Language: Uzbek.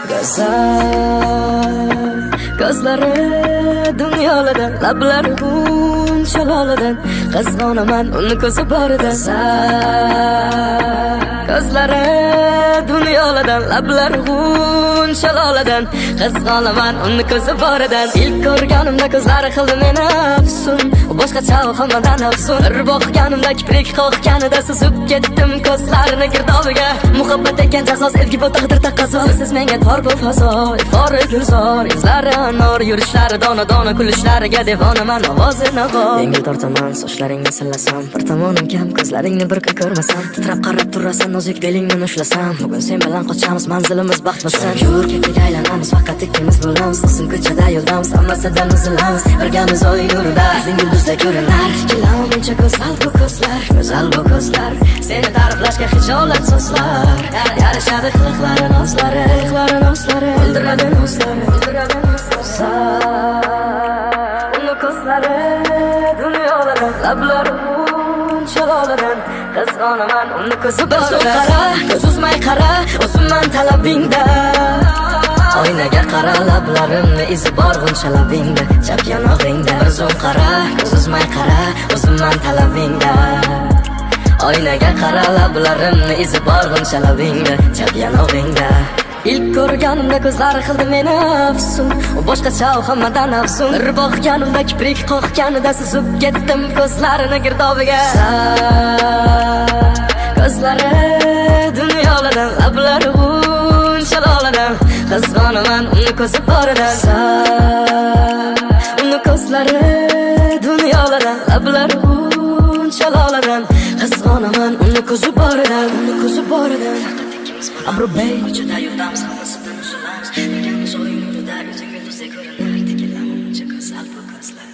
Go'zal ko'zlari dunyolardan, lablari g'uncha loladan, qizg'onaman uni ko'zi boridan. Go'zal ko'zlari dunyolardan, lablari g'uncha loladan, qizg'onaman uni ko'zi boridan. Ilk ko'rganimda ko'zlari qildi meni afsun, boshqacha hammadan afsun. Bir boqganimda kiprik qoqganida suzib ketdim ko'zlarini girdobiga. Muhabbat ekan jazo, sevgi bu taqdir taqozo. Siz menga tor bu fazo, ifori gulzor, yuzlari anor, yurishlari dona dona, kulishlariga devonaman, ovozi navo. Yengil tortaman, sochlaringni sillasam, bir tomonim kam, ko'zlaringni bir kun ko'rmasam, titrab qarab turasan, nozik belingdan ushlasam. Bugun sen bilan qochamiz, manzilimiz baxt bo'lsin. Yur, ketdik, aylanamiz, faqat ikkimiz bo'lamiz. Qism ko'chada yo'ldamiz, hammasidan uzilamiz. Birgamiz oy nurida, yuzing yulduzda ko'rinar. Tikilama, go'zal bu ko'zlar, go'zal bu ko'zlar. Seni ta'riflashga hijolat so'zlar. Yarashadi qiliqlari, nozlari, qiliqlari, nozlari, o'ldiradi nozlari, o'ldiradi nozlari. Uni ko'zlari dunyolardan, lablari g'uncha loladan, qizg'onaman uni ko'zi bir qara, ko'z uzmay qara, o'zimman talabingda. Oynaga qara, lablarimni izi bor g'uncha labingda, chap yonog'ingda. Bir zum qara, ko'z uzmay qara, o'zimman talabingda. Oynaga qara, lablarimni izi bor g'uncha labingda, chap yonog'ingda. Ilk ko'rganimda ko'zlari qildi meni afsun, boshqacha hammadan afsun. Bir boqganimda kiprik qoqganida suzib ketdim ko'zlarini girdobiga. Ko'zlari dunyolardan, lablari g'uncha loladan, qizg'onaman uni ko'zi boridan. Uni ko'zlari dunyolardan, lablari g'uncha loladan, qizg'onaman uni ko'zi boridan, uni ko'zi boridan. Faqat ikkimiz Abrubey ko'chada yo'ldamiz, hammasidan uzilamiz. Birgamiz oy nurida, yuzing yulduzday ko'rinar. Tikilama, muncha go'zal bu ko'zlar.